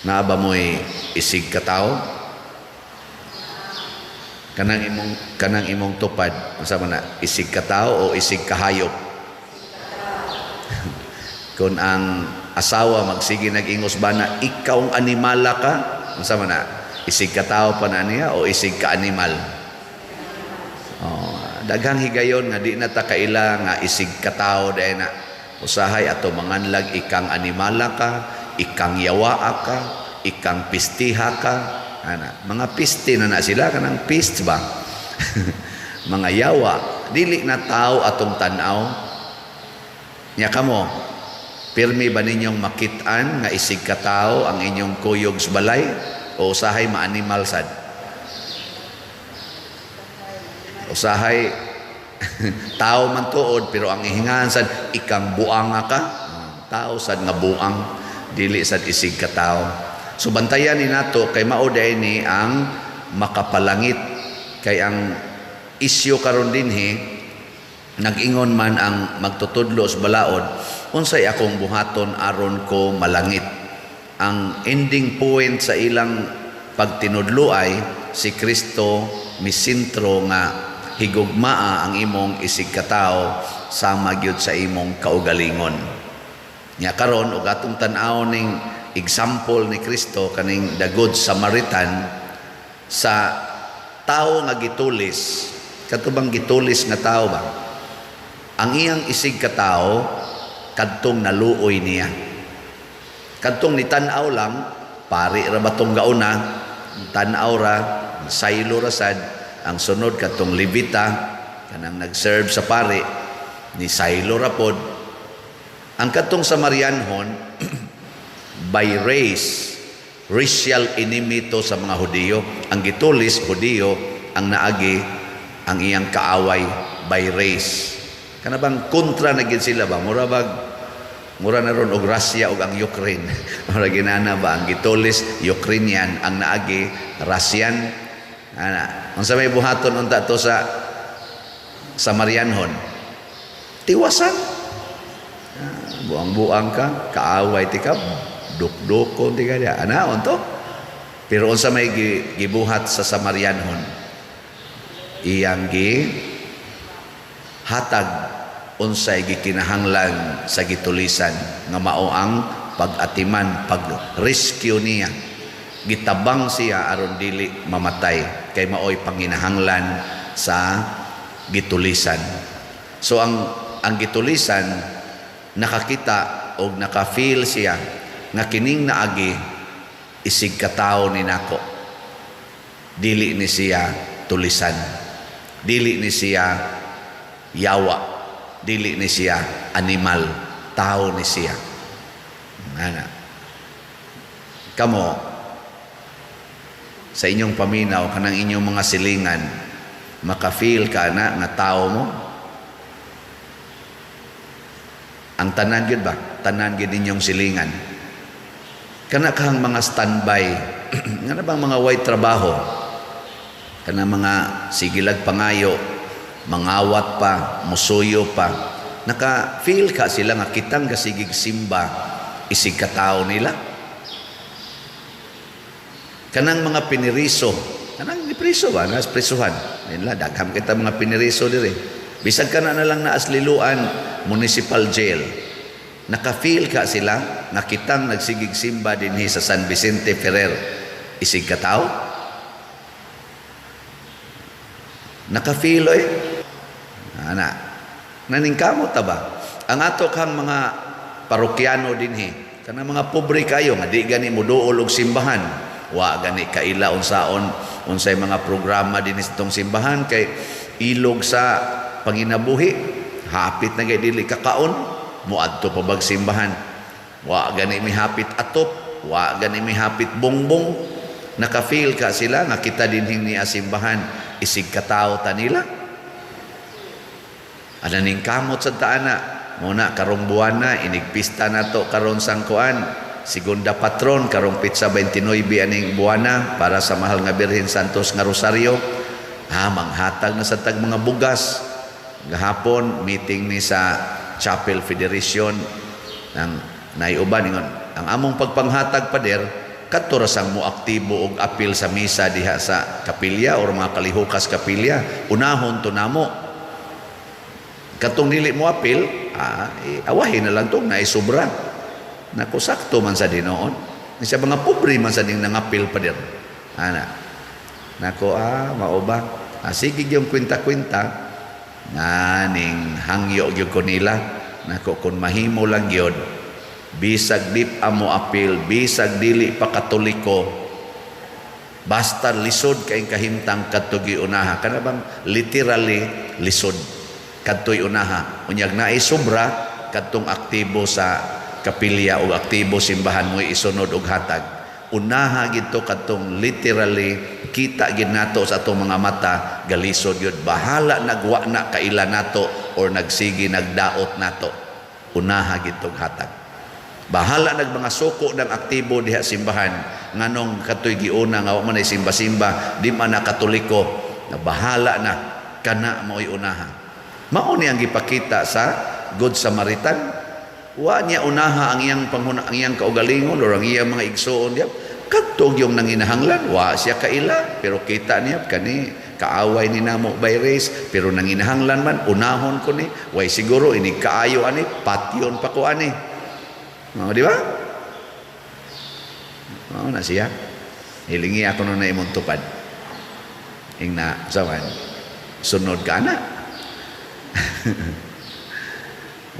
Naa ba mo'y isig katawo? Kanang imong tupad, unsa man na, isig katawo o isig kahayop? Kung ang asawa magsige nag-ingos bana, "Ikaw ang animala ka," unsa man na? Isig katawo pa na niya o isig ka animal? Oh, daghang higayon nga di na ta kaila nga isig katawo dahil na. Usahay ato manganlag, "Ikang animala ka, ikang yawaa ka, ikang pistiha ka." Ana, mga piste na na sila, kanang pist ba? Mga yawa, dili na tao atong tan-aw. Nya kamo, pirmi ba ninyong makit-an nga isig katao ang inyong kuyog sa balay o usahay maanimal sad? Usahay tao man tuod, pero ang ihingahan sad, "Ikang buanga ka." Tao sad nga buang, dili sad isig katao. So bantayan ni nato kay mao diay ni ang makapalangit, kay ang isyu karon dinhi, nag-ingon man ang magtutudlo sa balaod, "Unsay akong buhaton aron ko malangit?" Ang ending point sa ilang pagtinudlo ay si Kristo misintro nga higugmaa ang imong isig katao sama gyud sa imong kaugalingon. Nya karon, ug atong tan-aw ning example ni Kristo kaning the Good Samaritan sa tao nga gitulis. Kato bang gitulis nga tao ba? Ang iyang isig katao kadtong naluoy niya. Kadtong nitan-aw lang, pari ra ba tong gauna, tan-aw ra, saylo ra sad. Ang sunod, kadtong Levita, kanang nag-serve sa pari, ni saylo ra pod. Ang kadtong Samarianhon, by race, racial enemy to sa mga Hudiyo. Ang gitulis, Hudiyo, ang naagi, ang iyang kaaway by race. Kana bang kontra na gid sila ba? Mura bag mura na ron og Russia og ang Ukraine. Mura ginana ba, ang gitulis Ukrainian, ang naagi Russian. Ana, unsa may buhaton unta to sa Samarianhon? Tiwasan. Ah, buang-buang ka, kaaway tika, dukdukon tika diya. Ana, unto? Pero unsa may gibuhat sa Samarianhon? Iyang gi hatag unsay gikinahanglan sa gitulisan nga mao ang pag-atiman, pag-rescue niya. Gitabang siya aron dili mamatay kay maoy panginahanglan sa gitulisan. So ang gitulisan nakakita og naka-feel siya nga kining naagi isig katao ni nako. Dili ni siya tulisan. Dili ni siya yawa. Dili ni siya animal. Tao ni siya. Ana. Kamo, sa inyong paminaw, kanang inyong mga silingan, maka-feel ka na nga tao mo? Ang tanan gyud ba? Tanan gyud ninyong silingan. Kana kahang mga standby, nga na bang mga way trabaho? Kana mga sigilag pangayo, mangawat pa, musuyo pa. Naka-feel ka sila nga kitang gasigig simba isig katao nila? Kanang mga piniriso, kanang gipriso ba, nas prisuhan. Nila daghang kita mga piniriso dire. Bisag kana na lang na Liloan Municipal Jail. Naka-feel ka sila nga kitang nagsigig simba dinhi sa San Vicente Ferrer isig katao? Naka-feel oy. Ana. Naningkamot ta ba? Ang ato kang mga parokyano dinhi, kanang mga pobre kayo nga di gani moduol og simbahan, wa gani kaila unsaon unsay mga programa dinhi sa itong simbahan kay ilog sa panginabuhi, hapit na gay dili kakaon, moadto pa bag simbahan. Wa gani mihapit atop, wa gani mihapit bongbong. Naka-feel ka sila nga kita dinhing niya simbahan isig katao ta nila? Ana, ning kamot sa taana muna karong buwan na inigpista na to karon sangkuan segunda patron karong pitsa 29 aning buwana para sa Mahal nga Birhen Santos nga Rosario. Ha, manghatag na sa tag mga bugas. Gahapon meeting ni sa Chapel Federation ng naiuban, ingon ang among pagpanghatag, pader, Kadto ra sang moaktibo og apil sa misa diha sa kapilya or mga kalihukas kapilya. Unahon to namo. Katong dili mo apil, eh, awahin na lang tong naisubra. Naku, sakto man sa dinoon. Sa mga pobre man sa ding nangapil pa dir. Ana. Nako, mao ba? Sige yung kwenta-kwenta nga ning hangyo gyud ko nila. Nako, kung mahimo lang gyud, bisag di amo apil, bisag dili pa Katoliko, basta lisod kay kahimtang, kadto unaha. Kana bang literally lisod, kadto'y unaha. Unyag naay sobra, kadtong aktibo sa kapilya o aktibo simbahan mo isunod og hatag. Unaha gito kadtong literally kita gid nato sa atong mga mata galisod yun. Bahala nagwa na kaila nato or nagsigi nagdaot nato, unaha gitong hatag. Bahala nag mga suko ng aktibo diha simbahan, nganong katoy giuna nga wa man ay simba-simba, di man na Katoliko na, bahala na, kana mo'y unaha. Mao ni ang gipakita sa Good Samaritan. Wa niya unaha ang iyang panghuna, ang iyang kaugalingon or ang iyang mga igsuon diya. Kadto yung nanginahanglan, wa siya kaila, pero kita niya kani kaaway ni namo by race, pero nanginahanglan man, unahon ko ni, way siguro ini kaayo ani, patyon pa ko ani. Oh, di ba? Mao na siya. Hilingi ako nun na imong tupad. Ingna, sawan, sunod ka na.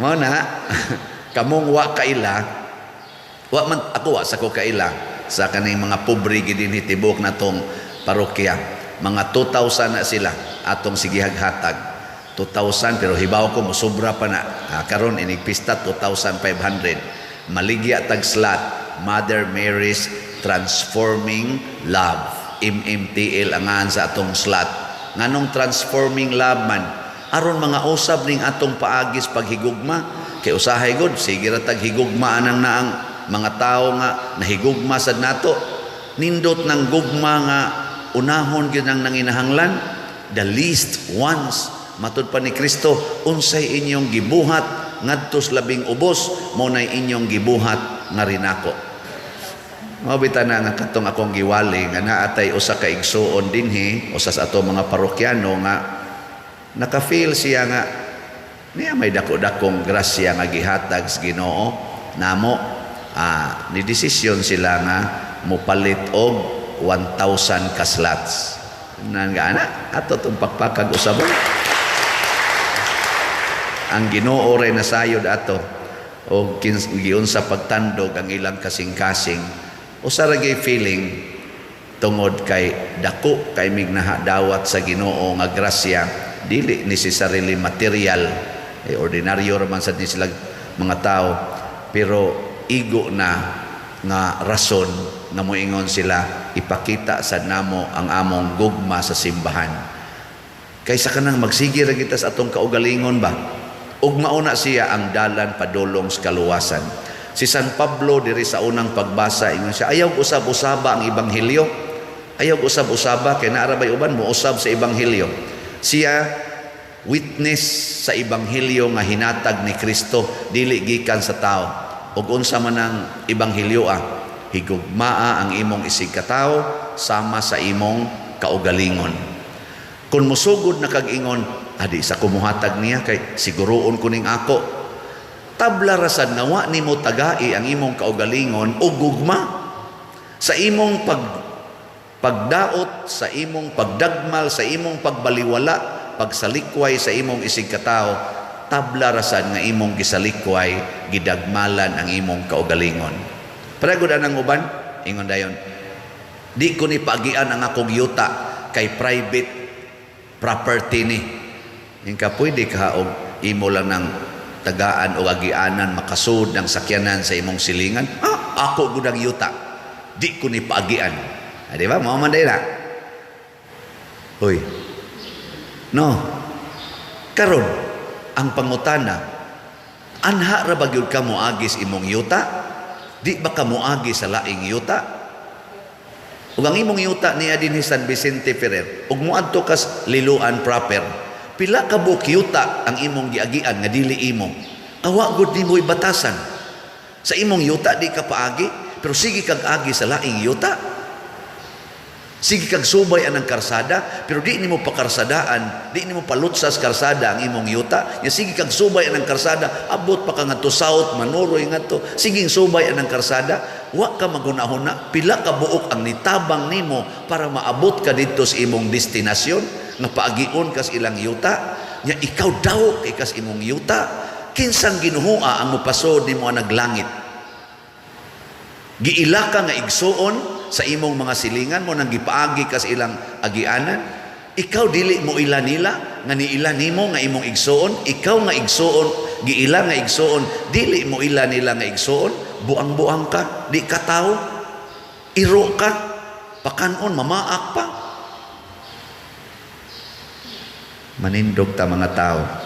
Mao na, kamong wa kaila, wa man ako, wa sa ko kaila sa kaning mga pobre gid dinhi tibok na tong parokya. Mga 2,000 na sila atong sigihag hatag. 2,000, pero hibaw ko mosobra pa na. Karon inig pista, 2,500. Maligya tag slot, Mother Mary's Transforming Love. MMTL angan sa atong slot. Nganong Transforming Love man? Aron mga usab ning atong paagis paghigugma. Kay usahay god, sige ra tag higugma anang naang mga tao nga nahigugma sad nato. Nindot ng gugma nga unahon gyud ang nanginahanglan, the least ones. Matud pa ni Kristo, unsay inyong gibuhat ngadto sa labing ubos, mo nay inyong gibuhat nga rinako. Mao bita na nga katong akong giwali nga naatay usa ka igsuon dinhi, usa sa ato mga parokyano nga naka-feel siya nga niya may dako-dakong grasya nga gihatag sa Ginoo namo. Ni desisyon sila nga mopalit og 1,000 ka slots. Nan nga ana ato tong pakpakag usabon. Ang Ginoo ray nasayod ato o giunsa pagtandog ang ilang kasing-kasing. Usa ra gyud feeling tungod kay dako kay mig dawat sa Ginoo nga grasya, dili necessarily material, eh, ordinaryo ra man sad ni sila mga tao, pero igo na nga rason nga moingon sila, ipakita sa namo ang among gugma sa simbahan kaysa kanang magsige ra kita sa atong kaugalingon ba. Ug mauna siya ang dalan padulong sa kaluwasan. Si San Pablo diri sa unang pagbasa, ingon siya, ayaw usab-usaba ang ebanghelyo. Ayaw usab-usaba kay naa ra bay uban mo usab sa ebanghelyo. Siya witness sa ebanghelyo nga hinatag ni Kristo, dili gikan sa tao. Ug unsa man ang ebanghelyo? Higugmaa ang imong isig katawo sama sa imong kaugalingon. Kung musugod na kag ingon, adi sa kumuhatag niya kay siguroon ko ning ako. Tabla rasad nga wa nimo tagai ang imong kaugalingon o gugma sa imong pagdaot, sa imong pagdagmal, sa imong pagbaliwala, pagsalikway sa imong isig katawo, tabla rasad nga imong gisalikway, gidagmalan ang imong kaugalingon. Paragod anang uban, ingon dayon, di ko ni paagian ang akong yuta kay private property ni. Yung ka pwede ka og imo lang ng tagaan o agianan makasud ng sakyanan sa imong silingan. Ako gud ang yuta. Di ko ni paagian. Di ba? Mao man na. Hoy. No. Karon, ang pangutana, anha ra ba gyud ka moagi sa imong yuta? Di ba ka moagi sa laing yuta? Ug ang imong yuta niya dinhi San Vicente Ferrer, ug moadto kas Liloan proper, pila ka buok yuta ang imong giagian nga dili imo? Awa gud nimo batasan. Sa imong yuta di ka paagi, Pero sige kag agi sa laing yuta. Sige kag subay anang karsada, pero di nimo pakarsadaan, di nimo palutsas karsada ang imong yuta. Nya sige kag subay anang karsada, abot pa ka ngadto south, Manuroy ngadto. Sige subay anang karsada, wa ka maghuna-huna pila ka buok ang nitabang nimo para maabot ka didto sa imong destinasyon nga paagion kas ilang yuta. Nya ikaw daw kay kas imong yuta, kinsang Ginoo ang mopasod nimo anag langit? Giila ka nga igsuon sa imong mga silingan mo nang gipaagi ka sa ilang agianan. Ikaw dili mo ila nila nga niila nimo nga imong igsuon. Ikaw nga igsuon, giila nga igsuon, dili mo ila nila nga igsuon. Buang-buang ka, di ka tao. Iro ka, pakanon mamaak pa. Manindog ta, mga tao.